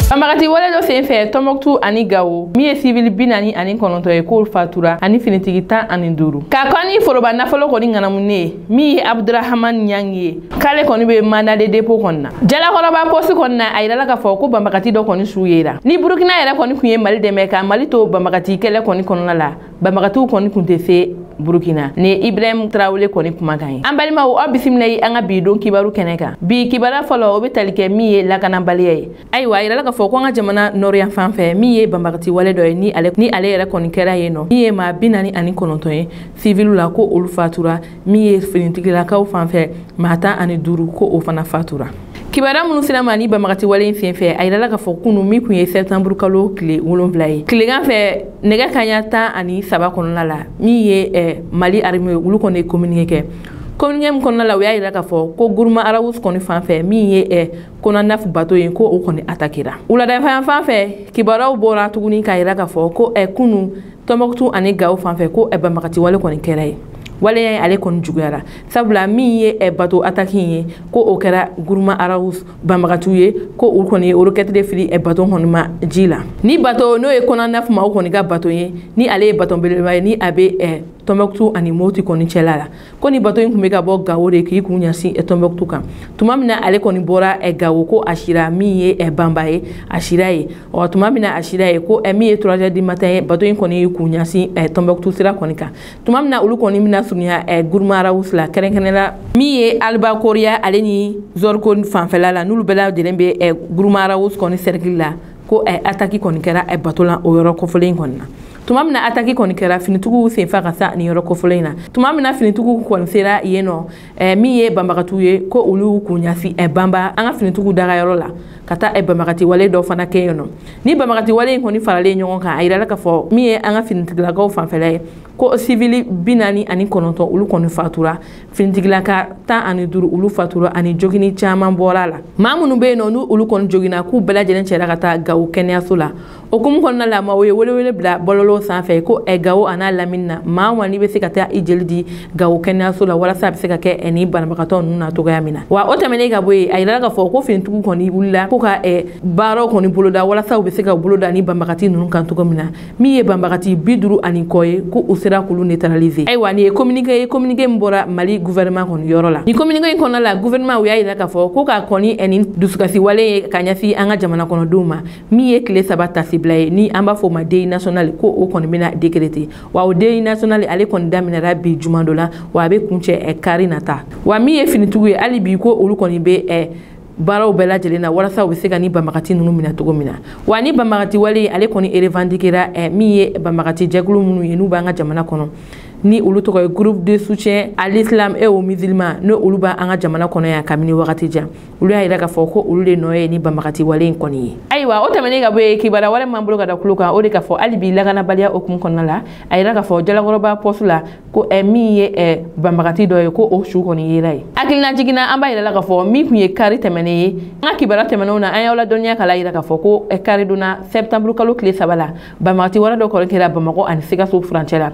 Banbagati wale dɔ senfɛ Tɔnbɔkutu ani Gawo, min ye civil 49 ye, k'olu fatura ani finitigi 15. Ka kɔni foroba nafolo kɔni ŋanamunen ye, min ye Abdurahamani Ɲangi ye, k'ale kɔni bɛ mandat de dépôt kɔni na. Jalakɔrɔba poste kɔni na, a yirala k'a fɔ ko banbagati dɔ kɔni su yera. Ni Burukina yɛrɛ kɔni tun ye Mali dɛmɛ ka Mali to banbagati kɛlɛ kɔni kɔnɔna la, banbagatiw kɔni tun tɛ se Burukina. Ni Ibrahim Traoré kɔni kumakan ye. An balimaw, aw bisimila ye an ka bi don kibaru kɛnɛ kan. Bi kibaruya fɔlɔ, o bɛ tali kɛ min ye lakanabaliya ye. Ayiwa, a yirala k'a fɔ ko an ka jamana nɔrɔya fan fɛ, min ye banbagati wale dɔ ye, ni ale yɛrɛ kɔni kɛra yen nɔ, min ye maa 49 ye civil la, ko olu fatura, min ye finitigilakaw fan fɛ, maa 15, ko o fana fatura. Kibaruya minnu sera ma ni banbagati wale in senfɛ, a yirala k'a fɔ kunu, min tun ye sɛtanburu kalo tile 7 ye, tilegan fɛ, nɛgɛ kaɲa 13 kɔnɔna la, min ye Mali armée, olu kɔni ye communiqué kɛ. Communiqué min kɔnɔna la, u y'a yira k'a fɔ ko Gourma Rharous kɔni fan fɛ, min ye Konanaf bateau ye, ko o kɔni attaquera. Wuladafɛn fan fɛ, kibaruyaw bɔra tuguni k'a yira k'a fɔ ko kunu, Tɔnbɔkutu ani Gawo fan fɛ, ko banbagati wale kɔni kɛra ye. Waleya ale kɔni juguyara, sabula min ye bateau attaque ye, ko o kɛra Gourma Rharous banbagatiw ye, ko u kɔni ye roquette de fili bateau kɔni ma ji la. Ni bateau n'o ye Konanaf maaw kɔni ka bateau ye, ni ale ye bateau belebeleba ye, ni a bɛ Tɔnbɔkutu ani Moti kɔni cɛla la, ko ni bateau in tun bɛ ka bɔ Gawo de k'i kun ɲɛsin Tɔnbɔkutu kan. Tuma min na ale kɔni bɔra Gawo, ko a sira min ye Banba ye, a sira ye. Ɔ, tuma min na a sira ye, ko min ye 3 heures du matin ye, bateau in kɔni y'i kun ɲɛsin Tɔnbɔkutu sira kɔni kan. Tuma min na olu kɔni bɛna surunya Gourma Rharous la, kɛrɛnkɛrɛnnenya la min ye Albakoria ale ni Zorko fanfɛla la, n'olu bɛɛ lajɛlen bɛ Gourma Rharous kɔni cercle la, ko attaque kɔni kɛra bateau la o yɔrɔ kofɔlen in kɔni na. Tuma min na attaque kɔni kɛra, finitigiw senfa ka sa nin yɔrɔ kofɔlen in na. Tuma min na finitigiw kɔni sera yen nɔ, min ye banbagatiw ye, ko olu kun ɲɛsin Banba, an ka finitigiw dagayɔrɔ la, ka taa banbagati wale dɔ fana kɛ yen nɔ. Ni banbagati wale in kɔni faralen ɲɔgɔn kan, a yirala k'a fɔ min ye an ka finitigilakaw fanfɛla ye, ko civil 49, olu kɔni fatura, finitigilaka 15, olu fatura, ani jogini caman bɔra a la. Maa minnu bɛ yen nɔ, n'u olu kɔni jogina, k'u bɛɛ lajɛlen cɛla ka taa Gawo kɛnɛyaso la. O hukumu kɔnɔna la, maaw ye welewele bila bɔlɔlɔw sanfɛ ko Gawo a n'a lamini na, maa o maa n'i bɛ se ka taa i jeli di Gawo kɛnɛyaso la, walasa a bɛ se ka kɛ ni banabagatɔ ninnu na cogoya min na. Wa o tɛmɛnen ka bɔ yen, a yirala k'a fɔ ko finitigiw kɔni wulila ko ka baaraw kɔni boloda, walasa u bɛ se ka boloda ni banbagati ninnu kan cogo min na. Min ye banbagati 50 ani kɔ ye, ko u sera k'olu neutraliser. Ayiwa, nin ye communiqué ye, communiqué min bɔra Mali gouvernement kɔni yɔrɔ la. Nin communiqué in kɔnɔna la, gouvernement, u y'a yira k'a fɔ ko ka kɔni ni dusukasi wale ye ka ɲɛsin an ka jamana kɔnɔdenw ma, min ye tile 3 tasibila ye, ni an b'a fɔ o ma deuil national, ko o kɔni bɛna décréter. Wa o deuil national, ale kɔni daminɛra bi juma dɔ la, wa a bɛ kuncɛ kari nata. Wa min ye finitigiw ye, hali bi ko olu kɔni bɛ baaraw bɛɛ lajɛlen na, walasa u bɛ se ka ni banbagati ninnu minɛ cogo min na. Wa ni banbagati wale, ale kɔni revendiquera min ye banbagati jɛkulu minnu ye, n'u b'an ka jamana kɔnɔ, ni olu tɔgɔ ye Groupe de soutien à l'islam et aux musulmans, n'o olu b'an ka jamana kɔnɔ yan kabini wagati jan, olu y'a yira k'a fɔ ko olu de nɔ ye ni banbagati wale in kɔni ye. Ayiwa, o tɛmɛnen ka bɔ yen, kibaruya wɛrɛ m'an bolo ka da kulo kan, o de k'a fɔ hali bi lakanabaliya hukumu kɔnɔna la, a yira k'a fɔ Jalakɔrɔba poste la, ko min ye banbagati dɔ ye, ko o su kɔni yera ye. Hakilina jiginna, an b'a yira la k'a fɔ min tun ye kari tɛmɛnen ye, an ka kibaruya tɛmɛnenw na, an y'aw ladɔnniya k'a la yira k'a fɔ ko kari donna sɛptanburu kalo tile 3 la, banbagati wɛrɛ dɔ kɔni kɛra Bamakɔ ani Sikaso furancɛ la,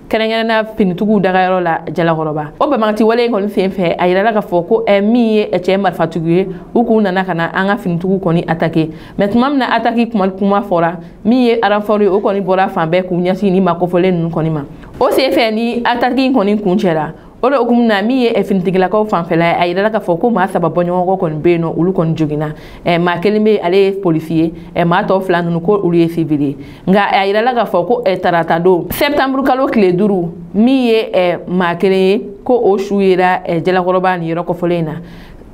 kɛrɛnkɛrɛnna finitigiw dagayɔrɔ la Jalakɔrɔba. O banbagati wale in kɔni sen fɛ, a yirala k'a fɔ ko min ye cɛ marifatigi ye, u k'u nana ka na an ka finitigiw kɔni attaquer. Mais tuma min na attaque kuma fɔra, min ye renfort ye, o kɔni bɔra fan bɛɛ k'u ɲɛsin ni maa kofɔlen ninnu kɔni ma. O sen fɛ, ni attaque in kɔni kun cɛra, o de hukumu na, min ye finitigilakaw fanfɛla ye, a yirala k'a fɔ ko maa 3 bɔɲɔgɔnkɔ kɔni bɛ yen nɔ, olu kɔni joginna. Maa kelen bɛ yen, ale ye polisi ye, maa tɔ fila ninnu, ko olu ye civil ye. Nka a yirala k'a fɔ ko tarata don, sɛptanburu kalo tile 5, min ye maa kelen ye, ko o su yera Jalakɔrɔba nin yɔrɔ kɔfɔlen in na,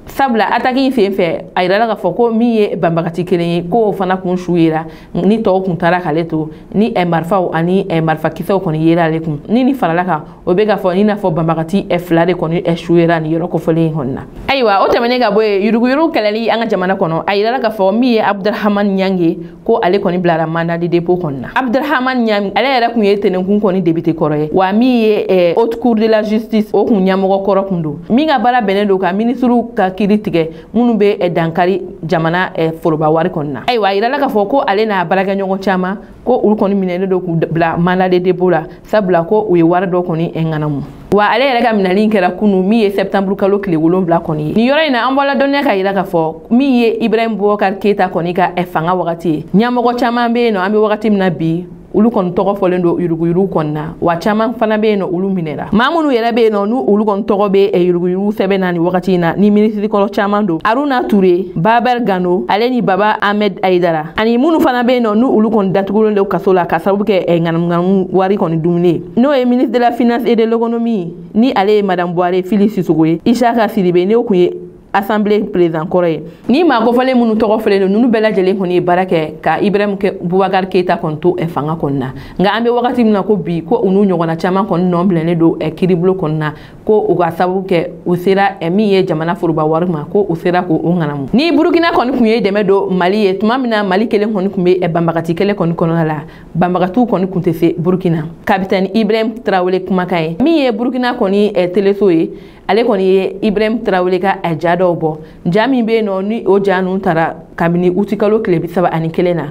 sabula attaque in sen fɛ, a yirala k'a fɔ ko min ye banbagati kelen ye, ko o fana kun su yera, ni tɔw kun taara k'ale to, ni marifaw ani marifakisɛw kɔni yera ale kun. Ni farala kan, o bɛ k'a fɔ i n'a fɔ banbagati fila de kɔni su yera nin yɔrɔ kofɔlen in kɔni na. Ayiwa, o tɛmɛnen ka bɔ yen, yuruguyurugu kɛlɛli an ka jamana kɔnɔ, a yirala k'a fɔ min ye Abdurahamani Ɲange, ko ale kɔni bilara mandat de dépôt kɔni na. Abdurahamani Ɲange, ale yɛrɛ kun ye Tɛnɛnkun kɔni député kɔrɔ ye, wa min ye Haute Cour de la justice, o kun ɲɛmɔgɔ kɔrɔ kun don, min ka baara bɛnnen don ka minisiriw ka kiiri tigɛ minnu bɛ dankari jamana foroba wari kɔni na. Ayiwa, a yirala k'a fɔ ko ale n'a baarakɛɲɔgɔn caman, ko olu kɔni minɛnen don k'u bila mandat de dépôt la, sabula ko u ye wari dɔ kɔni ŋanamu. Wa ale yɛrɛ ka minɛli kɛra kunu min ye septembre kalo tile 7 kɔni ye. Nin yɔrɔ in na an bɔla dɔnniya ka yira k'a fɔ min ye Ibrahim Boubacar Keita kɔni ka fanga wagati ye. Ɲɛmɔgɔ caman bɛ yen nɔ an bɛ wagati min na bi olu kɔni tɔgɔ fɔlen don yuruguyurugu kɔni na, wa caman fana bɛ yen nɔ olu minɛra. Maa minnu yɛrɛ bɛ yen nɔ n'u olu kɔni tɔgɔ bɛ yuruguyurugu sɛbɛn na nin wagati in na ni minisiri kɔrɔ caman don, Haruna Touré, Babar Gano ale ni Baba Ahmed Aïdara, ani minnu fana bɛ yen nɔ n'u olu kɔni datugulen don kaso la ka sababu kɛ ŋanamuŋanamu wari kɔni dumuni ye, n'o ye ministre de la finance et de l'économie ni ale ye madame Buhari Fili Sissoco ye, Isaka Sidibe n'o kun ye assemblée président kɔrɔ ye. Ni maa kofɔlen minnu tɔgɔ fɔlen don ninnu bɛɛ lajɛlen kɔni ye baara kɛ ka Ibrahim Boubacar Keita kɔni to fanga kɔni na. Nka an bɛ wagati min na ko bi ko u n'u ɲɔgɔnna caman kɔni nɔ bilalen don kiiribulon kɔni na, ko u ka sababu kɛ u sera min ye jamana foroba wari ma, ko u sera k'o ŋanamu. Ni Burukina kɔni tun ye dɛmɛ don Mali ye tuma min na Mali kelen kɔni tun bɛ banbagati kɛlɛ kɔni kɔnɔna la, banbagatiw kɔni tun tɛ se Burukina. Capitaine Ibrahim Traoré kumakan ye min ye Burukina kɔni teleso ye, ale kɔni ye Ibrahim Traoré ka ja dɔw bɔ, ja min bɛ yen nɔ ni o ja ninnu taara kabini utikalo tile 31 na.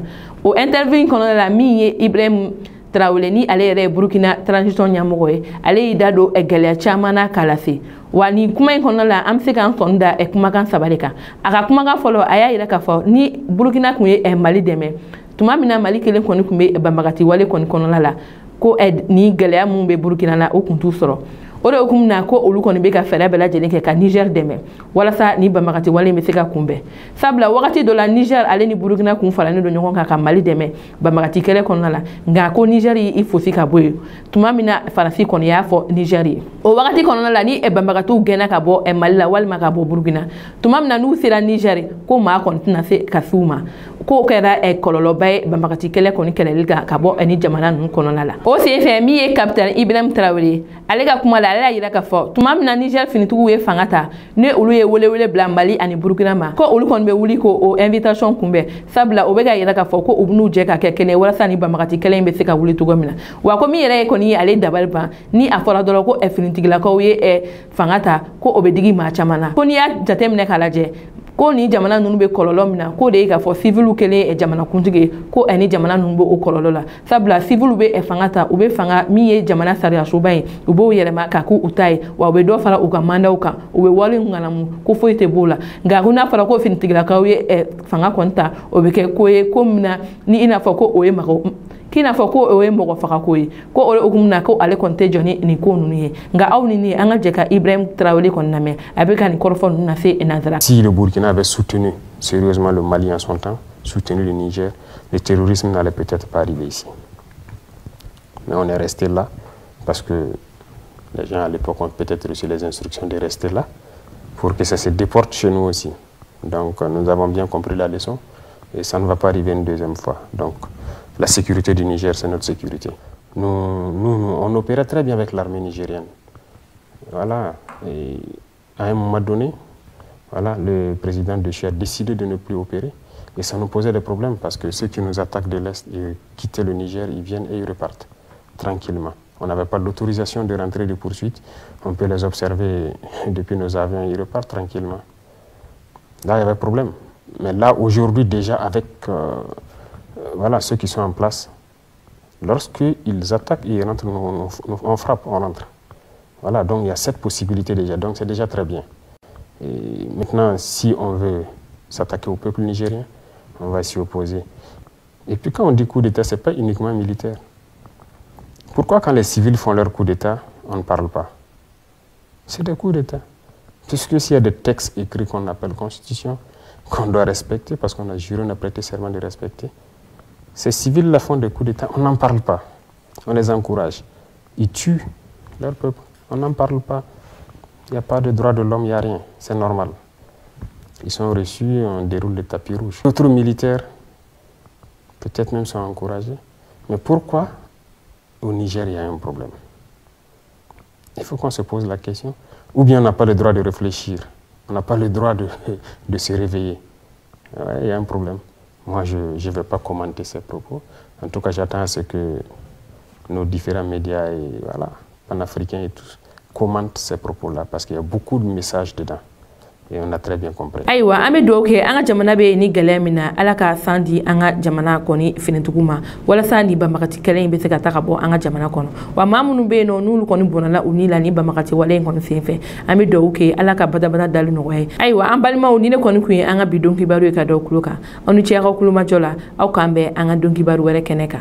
O interview in kɔnɔna la min ye Ibrahim Traoré ni ale yɛrɛ ye Burukina transition ɲɛmɔgɔ ye, ale y'i da don gɛlɛya caman na k'a lase. Wa nin kuma in kɔnɔna la an bɛ se k'an sɔn da kumakan 3 de kan. A ka kumakan fɔlɔ, a y'a yira k'a fɔ ni Burukina tun ye Mali dɛmɛ tuma min na Mali kelen kɔni tun bɛ banbagati wale kɔni kɔnɔna la, ko ni gɛlɛya mun bɛ Burukina la o kun t'u sɔrɔ. O de hukumu na ko olu kɔni bɛ ka fɛɛrɛ bɛɛ lajɛlen kɛ ka Niger dɛmɛ walasa ni banbagati wale in bɛ se ka kunbɛn. Sabula wagati dɔ la Niger ale ni Burukina kun faralen don ɲɔgɔn kan ka Mali dɛmɛ banbagati kɛlɛ kɔnɔna la, nka ko Niger y'i fosi ka bɔ yen tuma min na Faransi kɔni y'a fɔ Niger ye. O wagati kɔnɔna la ni banbagatiw gɛnna ka bɔ Mali la walima ka bɔ Burukina, tuma min na n'u sera Niger ko maa kɔni tɛna se ka s'u ma, k'o kɛra kɔlɔlɔba ye banbagati kɛlɛ kɔni kɛlɛli kan ka bɔ ni jamana ninnu kɔnɔna la. O senfɛ min ye capitaine Ibrahim Traoré ale ka kuma la, ale y'a yira k'a fɔ tuma min na Niger finitigiw ye fanga ta, ni olu ye welewele bila Mali ani Burukina ma, ko olu kɔni bɛ wuli k'o invitation kunbɛn, sabula o bɛ ka yira k'a fɔ ko u b'u jɛ ka kɛ kelen walasa ni banbagati kɛlɛ in bɛ se ka wuli cogo min na. Wa ko min yɛrɛ ye kɔni ye ale dabali ban ni a fɔra dɔrɔn ko finitigilakaw ye fanga ta, ko o bɛ digi maa caman na. Ko n'i y'a jateminɛ k'a lajɛ ko ni jamana ninnu bɛ kɔlɔlɔ min na, k'o de ye k'a fɔ civiliw kelen jamanakuntigi ye, ko ni jamana ninnu b'o kɔlɔlɔ la. Sabula civiliw bɛ fanga ta, u bɛ fanga min ye jamana sariyasoba ye, u b'o yɛlɛma k'a k'u ta ye, wa u bɛ dɔ fara u ka mandaw kan, u bɛ wari ŋanamu ko foyi tɛ b'o la. Nka ko n'a fɔra ko finitigilakaw ye fanga kɔni ta, o bɛ kɛ ko ye ko min na ni i n'a fɔ ko o ye mɔgɔ k'i n'a fɔ ko o ye mɔgɔ fagako ye, ko o hukumu na ko ale kɔni tɛ jɔ ni nin ko ninnu ye. Nka aw ni ne an ka jɛ ka Ibrahim Traoré kɔni lamɛn, a bɛ ka nin kɔrɔfɔ ninnu lase nanzara. Si le Burkina avait soutenu sérieusement le Mali en son temps, soutenu le Niger, le terrorisme n'allait peut-être pas arriver ici. Mais on est resté là parce que les gens à l'époque ont peut-être reçu les instructions de rester là pour que ça se déporte chez nous aussi. Donc nous avons bien compris la leçon et ça ne va pas arriver une deuxième fois. Donc la sécurité du Niger, c'est notre sécurité. Nous, on opérait très bien avec l'armée nigérienne. Voilà. Et à un moment donné, voilà, le président de Tchad a décidé de ne plus opérer. Et ça nous posait des problèmes parce que ceux qui nous attaquent de l'Est et quittent le Niger, ils viennent et ils repartent tranquillement. On n'avait pas d'autorisation de rentrée de poursuite. On peut les observer depuis nos avions, ils repartent tranquillement. Là, il y avait problème. Mais là, aujourd'hui, déjà, avec voilà, ceux qui sont en place, lorsqu'ils attaquent, ils rentrent, on frappe, on rentre. Voilà, donc il y a cette possibilité déjà, donc c'est déjà très bien. Et maintenant, si on veut s'attaquer au peuple nigérien, on va s'y opposer. Et puis quand on dit coup d'État, ce n'est pas uniquement militaire. Pourquoi quand les civils font leur coup d'État, on ne parle pas? C'est des coups d'État. Puisque s'il y a des textes écrits qu'on appelle constitution, qu'on doit respecter, parce qu'on a juré, on a prêté serment de respecter, ces civils-là font des coups d'État, on n'en parle pas. On les encourage. Ils tuent leur peuple. On n'en parle pas. Il n'y a pas de droit de l'homme, il n'y a rien. C'est normal. Ils sont reçus, on déroule le tapis rouge. D'autres militaires, peut-être même sont encouragés. Mais pourquoi au Niger, il y a un problème? Il faut qu'on se pose la question. Ou bien on n'a pas le droit de réfléchir. On n'a pas le droit de se réveiller. Ouais, il y a un problème. Moi, je ne vais pas commenter ces propos. En tout cas, j'attends à ce que nos différents médias, et voilà, panafricains et tous, commentent ces propos-là, parce qu'il y a beaucoup de messages dedans. Et on a très bien compris. Ayiwa, an bɛ dugawu kɛ an ka jamana bɛ ni gɛlɛya min na, Ala ka san di an ka jamana kɔni finitigiw ma, walasa ni banbagati kɛlɛ in bɛ se ka ta ka bɔ an ka jamana kɔnɔ. Wa maa minnu bɛ yen nɔ, n'olu kɔni bɔnna u ni la ni banbagati wale in kɔni senfɛ, an bɛ dugawu kɛ Ala ka badabada dali nɔgɔya ye. Ayiwa, an balimaw, ni ne kɔni kun ye an ka bi don kibaru ye ka da tulo kan. Aw ni ce aw ka kulomajɔ la. Aw k'an bɛn an ka don kibaru wɛrɛ kɛnɛ kan.